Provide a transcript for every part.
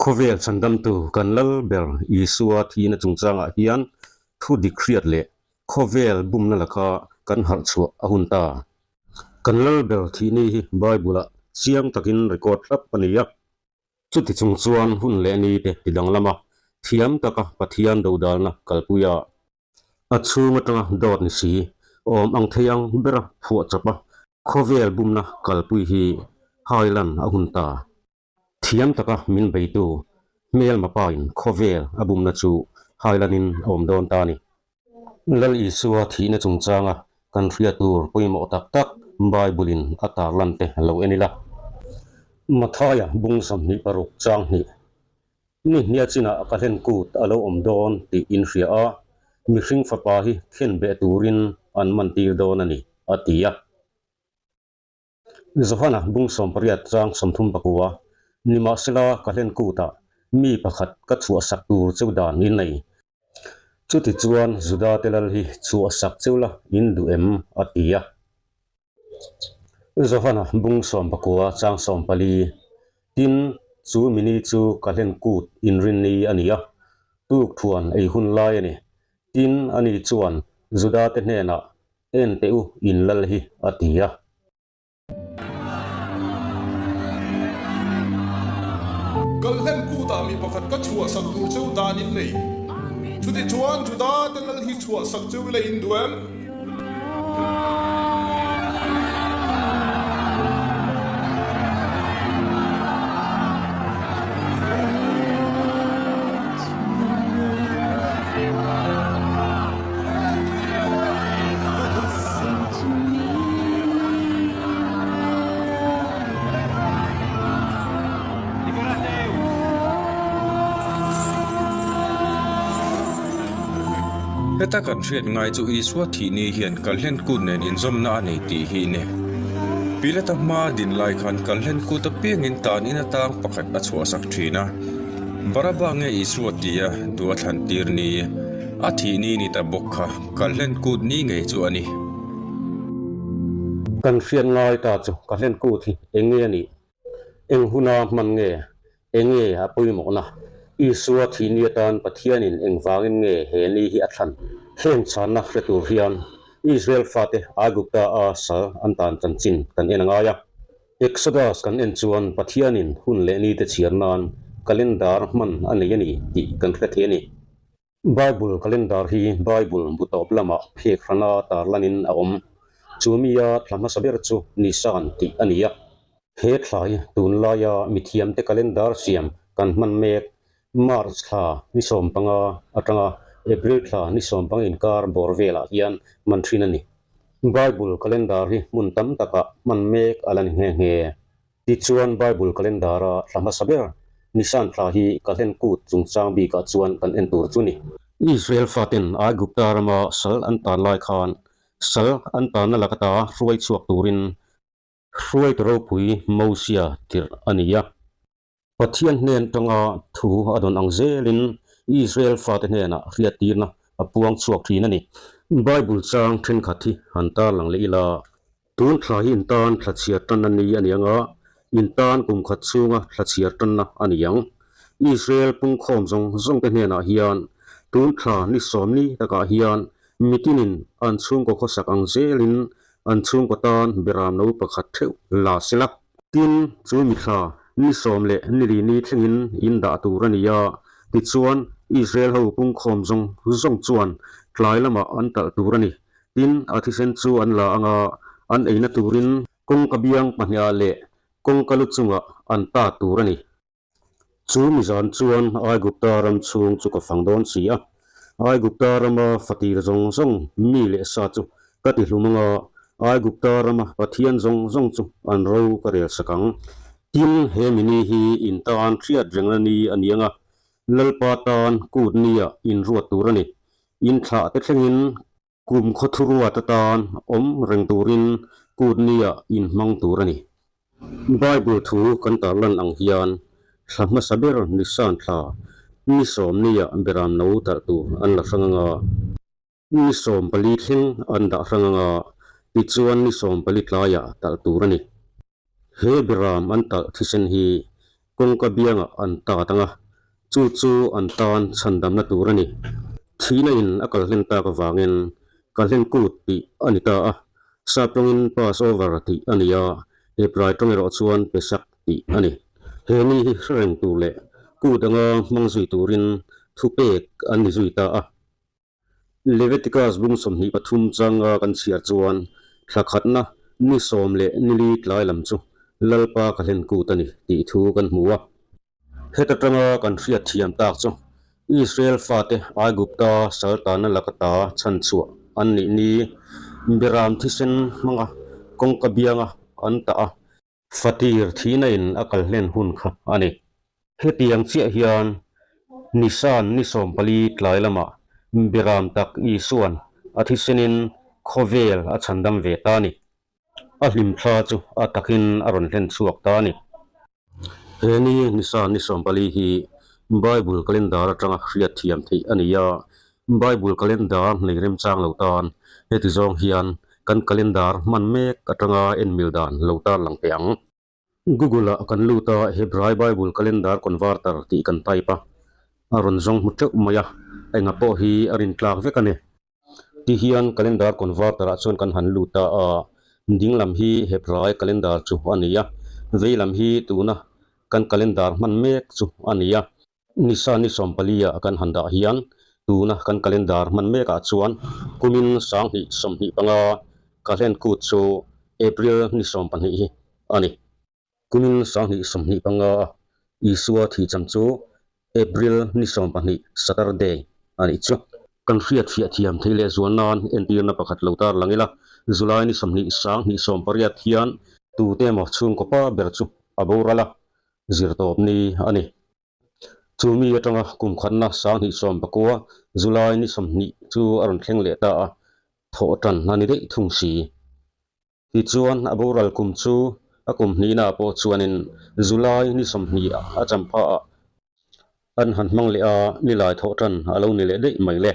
Khawvel chhandamtu kan lal ber Isua thihna chungchangah hian thu dik hriat leh khawvel bumna laka kan harh chhuah a hun ta. Kan lal ber thihni hi Bible-ah chiang takin record hlap a ni a. Chuti chung chuan hun leh ni te ti danglam a, thiam taka Pathian dodalna kalpui a. A chhung atanga dawt ni si, awm ang thei ang bera phuah chawp a, khawvel bumna kalpui hi hailan a hun ta. Thiam taka min beitu hmelma pain khawvel a bumna chu hailanin a awm dawn ta a ni. Lal Isua thihna chungchanga kan hriat tur pawimawh tak tak Bible-in a tarlan te lo en ila. Mathaia bung 26 chang hnih, Ni hnia chinah ka hlen kut a lo awm dawn tih in hria a, mihring fapa hi khen beh turin an man tir dawn a ni, a ti a. Johana bung 80 chang 39, Nimahsela ka hlen kutah mi pakhat ka chhuahsak tur cheu dan in nei. Chutichuan Juda te lal hi chhuahsak cheu la in duh em? a ti a. Johana bung 19 chang 14, Tin, chu mini chu ka hlen kut inrinni a ni a, tuk thuan ei hun lai a ni. Tin, ani chuan Juda te hnenah En teh u, in lal hi, a ti a. Kalhlen kutah mi pakhat ka chhuahsak tur cheu dan in nei. Chutichuan Juda te lal hi chhuahsak cheu ila in duh em? Heta kan hriat ngai chu Isua thih ni hian Kalhlen Kut nen inzawmna a nei tih hi ni. Pilata hma din lai khan Kalhlen Kut apiangin tan in atang pakhat a chhuahsak thin a. Baraba nge Isua tia duh a thlan tir ni? A thih ni ni ta bawk kha Kalhlen Kut ni ngei chu a ni. Kan hriat ngai ta chu Kalhlen Kut hi eng nge a nih? Eng huna hman nge? Eng nge a pawimawhna? Isua thih ni atan Pathianin eng vangin nge he ni hi a thlan? Heng chhanna hre tur hian Israel fate Aigupta a sal an tan chanchin kan en a ngai a. Exodus kan en chuan Pathianin hun leh nite chhiar nan calendar hman a nei a ni tih kan hre thei a ni. Bible calendar hi Bible bu tawp lamah phek hrana tarlanin a awm. Chu mia thla hmasa ber chu Nisan tih a ni a. He thla hi tunlaia mithiamte calendar siam kan hman mek March thla ni 15 atanga April thla ni 15 inkar bawr velah hian hman thin a ni. Bible calendar hi hmun tam takah hman mek a la ni nghe nghe. Tichuan Bible calendar-a thla hmasa ber Nisan thla hi Kalhen Kut chungchang bikah chuan kan en tur chu ni. Israel faten Aigupta rama sal an tan lai khan sal an tanna lakata hruai chhuak turin hruaitu ropui Mosia tirh a ni a. Pathian hnen tanga thu a dawn ang zelin Israel fate hnenah hriattirna a puang chhuak thin a ni. Bible chang thenkhat hi han tarlang leh ila, tun thla hi intan thla chhiar tanna ni a ni ang a, intan kum khat chhunga thla chhiar tanna a ni ang. Israel pungkhawm zawng zawngte hnenah hian tun thla ni sawmni takah hian mitinin an chhungkaw khawsak ang zelin an chhungkaw tan beram no pakhat theuh la sela. Tin, chu mithla ni sawm leh ni li ni thlengin in dah tur a ni a, tichuan Israel ho pungkhawm zawng zawng chuan tlai lamah an talh tur a ni. Tin, a thisen chu an la ang a, an eina turin kawngka biang pahniha leh kawngka lu chungah an tat tur a ni. Chu mi zan chuan Aigupta ram chhung chu ka fang dawn si a, Aigupta rama fatir zawng zawng mi leh sa chu ka ti hlum ang a, Aigupta rama pathian zawng zawng chu an ro ka rel sak ang. Tin, he mi ni hi in tan hriat rengna ni a ni ang a, Lalpa tan kut nia in ruat tur a ni. In thlah te thlengin Kum khawthuruat atan awm reng turin kut nia inhmang tur a ni. Bible thu kan tarlan ang hian thla hmasa ber Nisan thla ni sawm nia beram no talh tur an la hrang anga, ni 14 thleng an dah hrang anga, tichuan ni 14 tlaiah talh tur a ni. He beram an talh thisen hi. Kawngka biangah an tat ang a, chu chu an tan chhandamna tur a ni. Thihna in a kal hlen tak avangin Kalhlen Kut tih a ni ta a, sap tawngin Passover tih a ni a, Hebrai tawng erawh chuan Pesach tih a ni. He ni hi hre reng tur leh kut anga hmang zui turin thupek an ni zui ta a. Leviticus bung 23 changa kan chhiar chuan thla khatna ni sawm leh nili tlai lam chu Lalpa ka hlen kut a ni tih thu kan hmu a. Heta tanga kan hriat thiam tak chu Israel fate Aigupta saltana laka ta chhanchhuah an nih ni Beram thisen hmanga kawngka bianga an tah a, Fatir thihna in a kal hlen hun kha a ni. Hetiang chiah hian Nisan ni 14 tlai lamah Beram tak Isua'n a thisenin khawvel a chhandam ve ta a ni. A hlimthla chu a takin a rawn hlen chhuak ta a ni. He ni Nisan ni 14 hi Bible calendar atanga hriat thiam theih a ni a, Bible calendar nei remchang lo tan heti zawng hian kan calendar hman mek atanga en mil dan lo tar lang teh ang. Google ah kan lut a Hebrai Bible Calendar Converter tih kan type a, a rawn zawng hmu teuh mai a, enga pawh hi a rin tlak vek a ni. Ti hian Calendar Converter ah chuan kan han lut ta a, ding lam hi Hebrai Calendar chu a ni a, vei lam hi tuna kan calendar hman mek chu a ni a. Nisa ni 14 ah kan han dah hian tuna kan calendar hman mekah chuan kumin 2025 Kahlen Kut chu April ni 12 hi a ni. Kumin 2025 a Isua thihcham chu April ni 12 Saturday a nih chu. Kan hriat fiah thiam thei leh zual nan entirna pakhat lo tar lang ila, July ni 20 2018 hian tute emaw chhungkaw pa ber chu a boral a, zirtawp ni a ni. Chu mi atanga kum khatna 2019 July ni 20 chu a rawn thleng leh ta a, thawh tan a ni daih thung si. Tichuan a boral kum chu a kum hnihnaah pawh chuanin July ni 20 a champha ah an han hmang leh a, nilai thawh tan a lo ni leh daih mai le.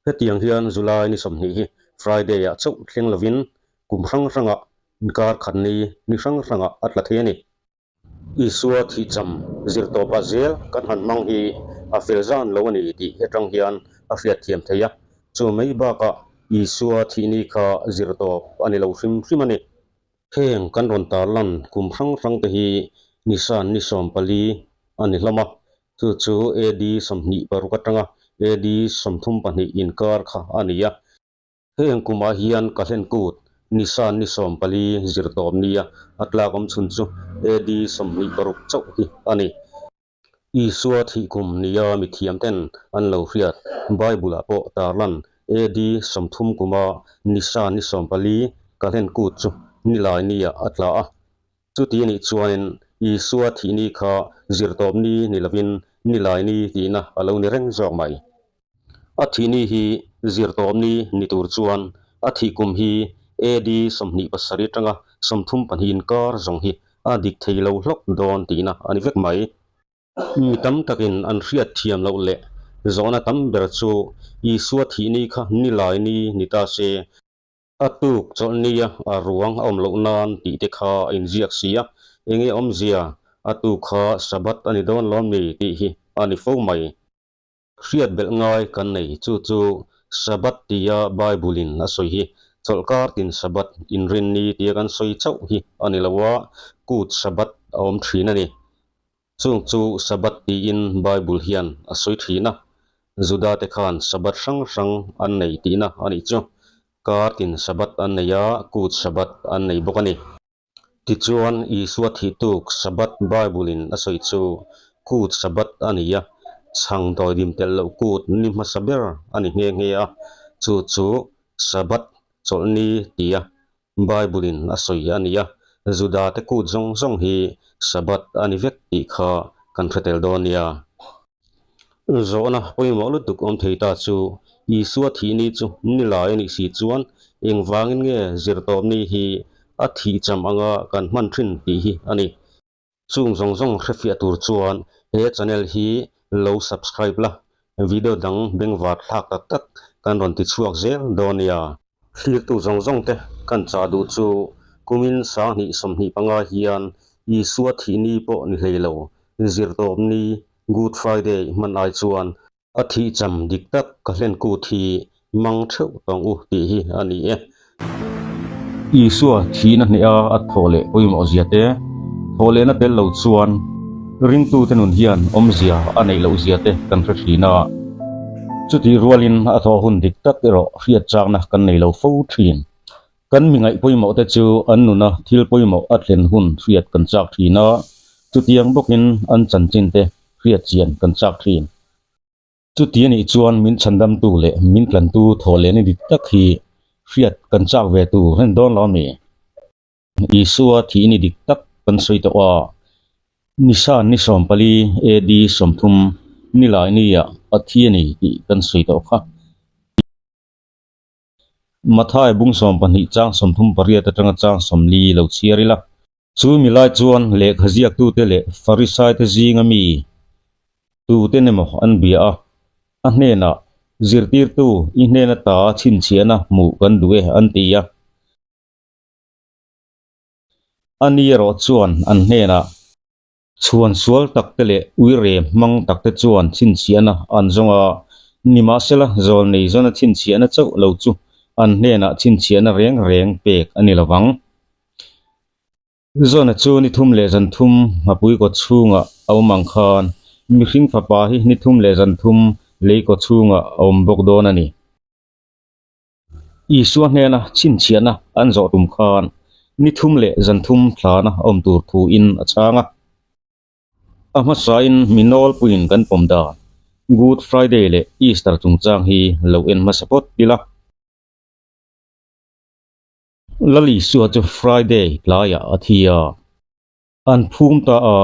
Hetiang hian July ni 20 hi Friday ah chauh thleng lovin kum hrang hrangah inkar khat ni ni hrang hrangah a tla thei a ni. Isua thihcham zirtawpa zel kan han hmang hi a fel zan lo a ni tih atang hian a hriat thiam thei a. Chu mai bakah Isua thihni kha zirtawp a ni lo hrim hrim a ni. Heng kan rawn tarlan kum hrang hrang te hi Nisan ni 14 a ni hlawm a, chu chu AD 26 atanga AD 32 inkar kha a ni a. Heng kumah hian ka hlen kut Nisan ni 14 zirtawp nia a tlak awm chhun chu AD 26 chauh hi a ni. Isua thih kum nia mithiam ten an lo hriat Bible ah pawh tarlan AD 30 kuma Nisan ni 14 ka hlen kut chu nilai nia a tla a. Chuti anih chuanin Isua thih ni kha zirtawp ni ni lovin nilai ni tihna a lo ni reng zawk mai. A thih ni hi zirtawp ni ni tur chuan a thih kum hi AD 27 atanga 32 inkar zawng hi a dik thei lo hlawk dawn tihna a ni vek mai. Mi tam takin an hriat thiam loh leh zawhna tam ber chu Isua thih ni kha nilai ni ni ta se, A tuk chawlhnia a ruang a awm loh nan tih te kha a inziak si a, enge awmzia a tuk kha Sabbath a ni dawn lawm ni tih hi a ni fo mai. Hriat belh ngai kan nei chu chu Sabbath tia Bible in a sawi hi chawlhkar tin Sabbath inrinni tia kan sawi chauh hi a ni lo a, kut Sabbath a awm thin a ni. Chung chu Sabbath tiin Bible hian a sawi thin a, Juda te khan Sabbath hrang hrang an nei tihna a nih chu. Kar tin Sabbath an nei a, kut Sabbath an nei bawk a ni. Tichuan, Isua thih tuk Sabbath Bible-in a sawi chu kut Sabbath a ni a, chhang dawidim telh loh kut ni hmasa ber a ni nghe nghe a, chu chu Sabbath chawlhni tia Bible-in a sawi a ni a, Juda-te kut zawng zawng hi Sabbath a ni vek tih kha kan hre tel dawn nia. Zawhna pawimawh lutuk awm thei ta chu, Isua thih ni chu ni lai a nih si chuan engvangin nge zirtawp ni hi a thih cham anga kan hman thin tih hi a ni. Chung zawng zawng hrefiah tur chuan he channel hi lo subscribe la, video dang bengvar thlak tak tak kan rawn ti chhuak zel dawn nia. Thlirtu zawng zawng te kan chah duh chu kumin 2025 hian Isua thih ni pawh ni hlei lo. Zirtawpni, Good Friday, hman ai chuan a thih cham dik tak ka hlen kut hi mang theuh tawng u tih hi a ni e. Isua thihna hneha a thawh leh pawimawh zia te, thawh lehna tel lo chuan ringtute nun hian awmzia a neih loh zia te kan hre thin a. Chutih rualin a thawh hun dik tak erawh hriat chakna kan nei lo fo thin. Kan mi ngaih pawimawh te chu an nuna thil pawimawh a thlen hun hriat kan chak thin a, chutiang bawkin an chanchin te hriat chian kan chak thin. Chuti a nih chuan min chhandamtu leh min tlantu thawh leh ni dik tak hi hriat kan chak ve tur hen dawn lo a mi? Isua thih ni dik tak kan sawi tawh a, Nisan ni 14 AD 30 nilai nia a thi a ni tih kan sawi tawh kha. Mathai bung 12 chang 38 atanga chang 40 lo chhiar ila. Chu mi lai chuan lehkha ziaktute leh Farisaite zinga mi tuten emaw an bia a, a hnenah, Zirtirtu, i hnena ta chhinchhiahna hmuh kan duh e, an ti a. Ani erawh chuan an hnenah, Chhuan sual takte leh uire hmang takte chuan chhinchhiahna an zawng a, nimahsela zawlnei zawna chhinchhiahna chauh lo chu an hnenah chhinchhiahna reng reng pek a ni lovang. Zawna chu ni thum leh zan thum hmapui kaw chhungah a awm ang khan mihring fapa hi ni thum leh zan thum lei kaw chhungah a awm bawk dawn a ni. Isua hnena chhinchhiahna an zawh tum khan ni thum leh zan thum thlana awm tur thuin a chhang a. A hmasain mi nawlpuiin kan pawm dan Good Friday leh Easter chungchang hi lo en hmasa phawt ila. Lal Isua chu Friday tlaiah a thi a. An phum ta a,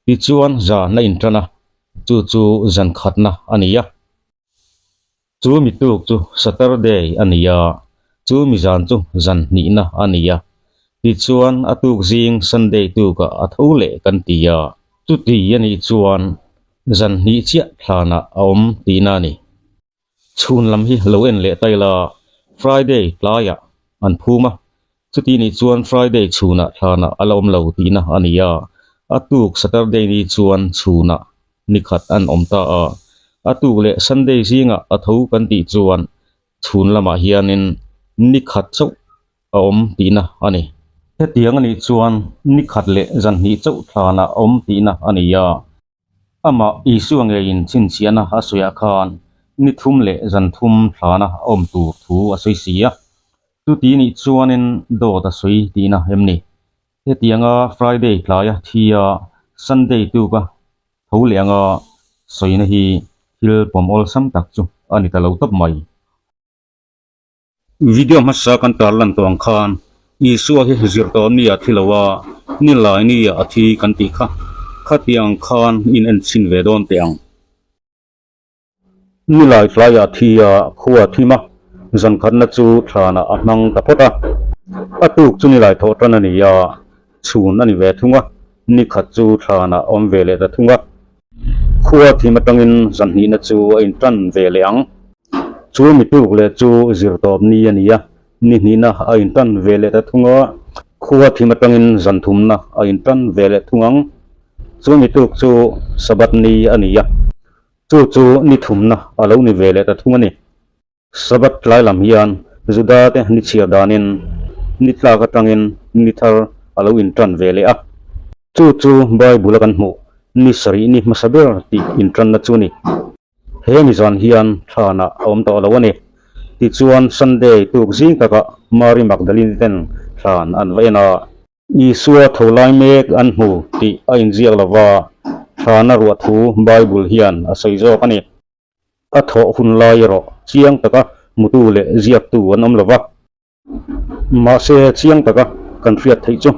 tichuan zan a intan a, chu chu zan khatna a ni a. Chu mi tuk chu Saturday a ni a, chu mi zan chu zan hnihna a ni a. Tichuan a tuk zing Sunday tukah a tho leh kan ti a. Chuti a nih chuan zan hnih chiah thlanah a awm tihna a ni. Chhun lam hi lo en leh ta ila, Friday tlaiah an phum a, chuti nih chuan Friday chhunah thlanah a la awm lo tihna a ni a, a tuk Saturday ni chuan chhunah ni khat an awm ta a, a tuk leh Sunday zingah a tho kan tih chuan chhun lamah hianin ni khat chauh a awm tihna a ni. Hetiang a nih chuan ni khat leh zan hnih chauh thlanah a awm tihna a ni a. Amah Isua ngeiin chhinchhiahna a sawiah khan ni thum leh zan thum thlana a awm tur thu a sawi si a. Chuti nih chuanin dawt a sawi tihna em ni? Hetianga Friday tlaia thi a, Sunday tuka tho leh anga sawina hi thil pawm awlsam tak chu a ni ta lo tawp mai. Video hmasa kan tarlan tawh ang khan Isua hi zir tawh ni a thi lo a, ni lai ni a thi kan tih kha khatiang khan in en chhin ve dawn teh ang. Ni lai tlaiah thi a khua thim a, zan khatna chu thlanah a hmang ta phawt a. A tuk chu ni lai thawh tan a ni a, chhun a ni ve thung a, ni khat chu thlanah a awm ve leh ta thung a. Khua thim atangin zan hnihna chu a intan ve leh ang. Chu mi tuk leh chu zirtawp ni a ni a, ni hnihna a intan ve leh ta thung a. Khua thim atangin zan thumna a intan ve leh thung ang. Chu mi tuk chu Sabbath ni a ni a, chu chu ni thumna a lo ni ve leh ta thung a ni. Sabbath tlai lam hian Juda te ni chhiar danin ni tlak atangin ni thar a lo intan ve leh a. Chu chu Bible a kan hmuh ni sarih ni hmasa ber tih intanna chu a ni. He ni zan hian thlanah a awm tawh lo a ni. Tichuan Sunday tuk zing takah Mary Magdalene ten thlan an va en a. Isua tho lai mek an hmu tih a inziak lova, thlana ruah thu Bible hian a sawi zawk a ni. A thawh hun lai erawh chiang taka hmutu leh ziaktu an awm lo va. Mahse, chiang taka kan hriat theih chu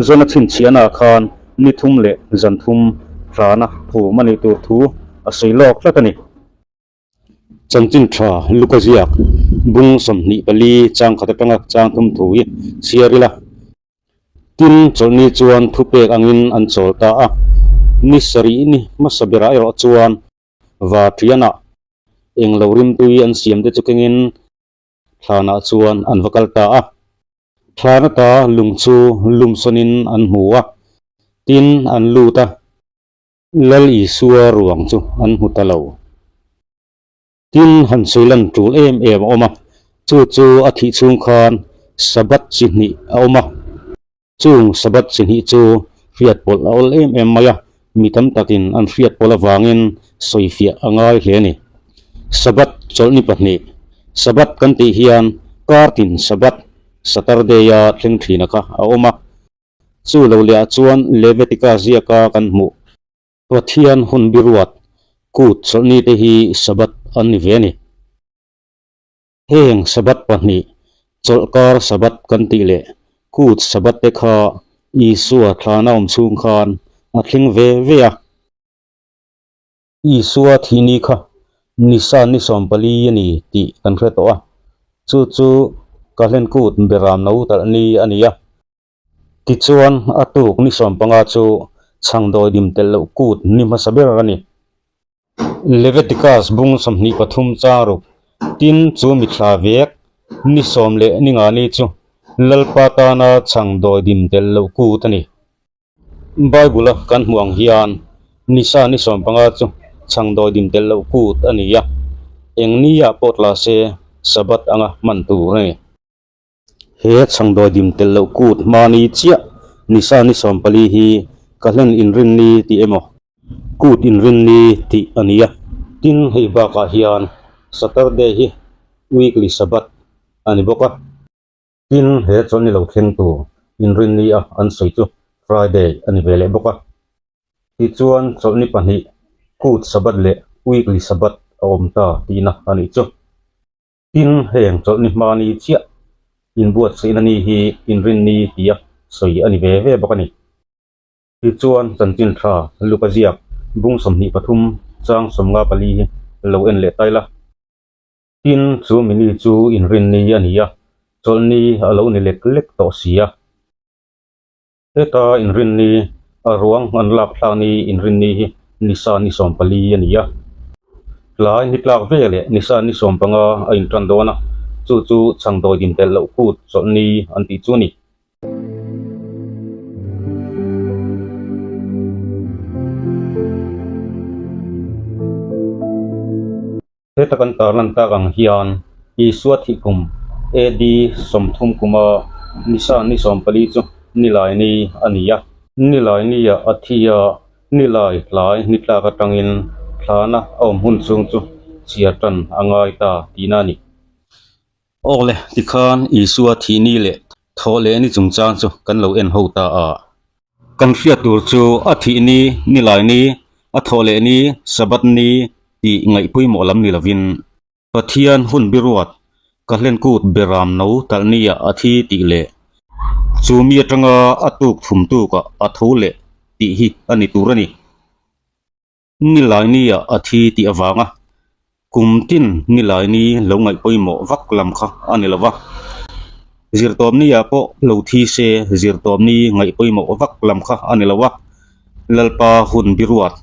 Zona chhinchhiahnaah khan ni thum leh zan thum hrana phum a nih tur thu a sawi lawk tlat a ni. Chanchin tha Luka ziak bung 24 chang khat atanga chang thum thu hi chhiar ila. Tin, chawlhni chuan thupek angin an chawl ta a, ni sarih ni hmasa berah erawh chuan Va ṭianah eng lo rimtui an siam te chu kengin thlanah chuan an va kal ta a. Thlan ata lung chu lumsawnin an hmu a, tin an lut a. Lal Isua ruang chu an hmu ta lo. Tin, han sawi lan tul em em a awm a, chu chu a thih chhung khan Sabbath chi hnih a awm a. Chung Sabbath chi hnih chu hriat pawlh a awl em em mai a, mi tam takin an hriat pawlh avangin sawifiah a ngai hle a ni. Sabbath chawlhni pahnih, Sabbath kan tih hian kartin Sabbath, Saturday-a thleng thina kha a awm a. Chu lo lehah chuan Leviticus ziaka kan hmuh. Pathian hun biruat kut chawlhni te hi Sabbath an ni ve a ni. Heng Sabbath pahnih, chawlhkar Sabbath kan tih leh kut Sabbath te kha Isua thlana awm chhung khan a thleng ve ve a. Isua thihni kha Nisan ni 14 a ni tih kan hre tawh a, chu chu Kahlen kut beram no talh ni a ni a. Tichuan, a tuk ni 15 chu chhangdawi dim telh loh kut ni hmasa ber a ni. Leviticus bung 23 chang ruk tin chu mithla vek ni sawm leh ni nga ni chu Lalpa tana chhangdawi dim telh loh kut a ni. Bible-a kan hmuh ang hian Nisa ni 15 chu chhangdawi dim telh loh kut a ni a, eng nia pawh tla se Sabbath anga hman tur a ni. He chhangdawi dim telh loh kut hmani chiah Nisa ni 14 hi ka hlen inrinni tih emaw kut inrinni tih a ni a. Tin, hei bakah hian Saturday hi weekly Sabbath a ni bawk a. Tin, he chawlhni lo thleng tur inrinni a an sawi chu Friday a ni ve leh bawk a. Tichuan, chawlhni pahnih Kut Sabbath leh Weekly Sabbath a awm ta tihna a nih chu. Tin, heng chawlhni hmani chiah inbuatsaihna ni hi inrinni tia sawi a ni ve ve bawk a ni. Tichuan, chanchin tha Luka ziak bung 23 chang 54 hi lo en leh ta ila. Tin, chu mini chu inrinni a ni a, chawlhni a lo ni lek lek tawh si a. Heta inrinni, a ruang an lak thlak ni inrinni hi nisa ni 14 a ni a. Tlai ni tlak ve leh nisa ni 15 a intan dawn a, chu chu chhangdawi din telh loh kut chawlhni an tih chu a ni. Heta kan tarlan tak ang hian Isua thih kum AD 30 kuma Nisan ni 14 chu Nilai ni a ni a. Nilai nia a thi a, Nilai tlai ni tlak atangin thlana a awm hun chhung chu chhiar tan a ngai ta tihna a ni. Awle, tikhan Isua thih ni leh thawh leh ni chungchang chu kan lo en ho ta a. Kan hriat tur chu a thih ni, nilai ni, a thawh leh ni, Sabbath ni tih ngaihpawimawh lam ni lovin, Pathian hun biruat ka hlen kut beram no talh nia a thi tih leh chu mi atanga a tuk thum tukah a tho leh tih hi a ni tur a ni. Nilai nia a thi tih avanga kum tin nilai ni lo ngaih pawimawh vak lam kha a ni lo va. Zirtawp nia pawh lo thi se zirtawp ni ngaih pawimawh vak lam kha a ni lo va. Lalpa hun biruat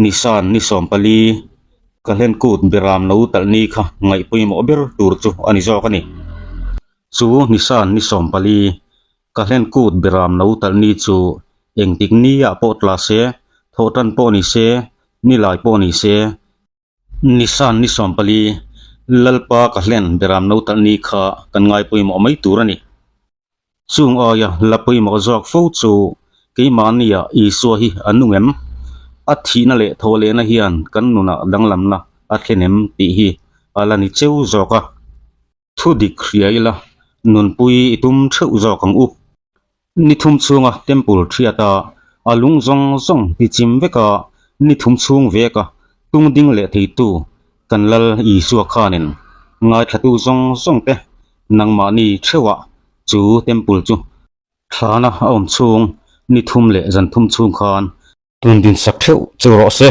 Nisan ni 14 ka hlen kut beram lo talh ni kha ngaih pawimawh ber tur chu a ni zawk a ni. Chu Nisan ni 14 Ka hlen kut beram lo talh ni chu engtik nia pawh tla se, thawhtan pawh ni se, nilai pawh ni se, Nisan ni 14, Lalpa ka hlen beram lo talh ni kha kan ngai pawimawh mai tur a ni. Chung aia la pawimawh zawk fo chu keimahnia Isua hi a nung em? A thihna leh thawhlehna hian kan nunah danglamna a thlen em tih hi a la ni cheu zawk a. Thu dik hria ila, nunpui i tum theuh zawk ang u. Ni thum chhunga temple thiata a lung zawng zawng ti chim veka ni thum chhung veka tung ding leh theitu kan Lal Isua khanin ngaithlatu zawng zawng te nangmahni theuhah chu temple chu thlana a awm chhung ni thum leh zan thum chhung khan tun din sak theuh chu rawh se.